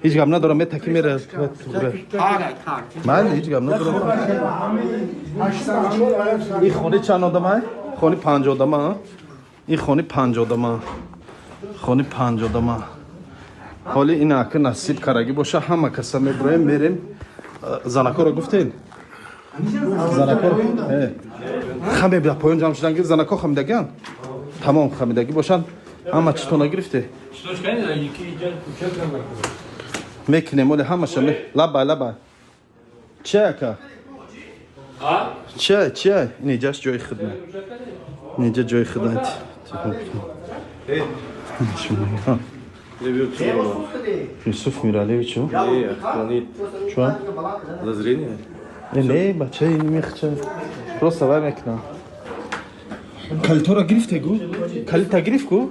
Ҳеҷ гап надорам, метаки мера. Ман ҳеҷ гап надорам. Ин хони чанд одама? Хони панҷ одама. Ин хони панҷ одама. Хони панҷ одама. Ҳоли ин ака насиб карагӣ боша, ҳама каса мебуроем, мерем. Занакоро гуфтен? Занакоро хаме ба поён ҷамъ шудан, ки занако хамидагиан, тамом хамидагӣ бошанд, ҳама читона гирифте. Мекунем оли ҳамаша. Лабай, лабай, чи ака, чи, чи? Инҷаш ҷои хидмат, инҷа ҷои хидмат. Юсуф Миралевичу? Чё? Зрение? Не, бача, мехча. Просто вай мекунам. Калитора гирифте гу? Калита гирифт гу?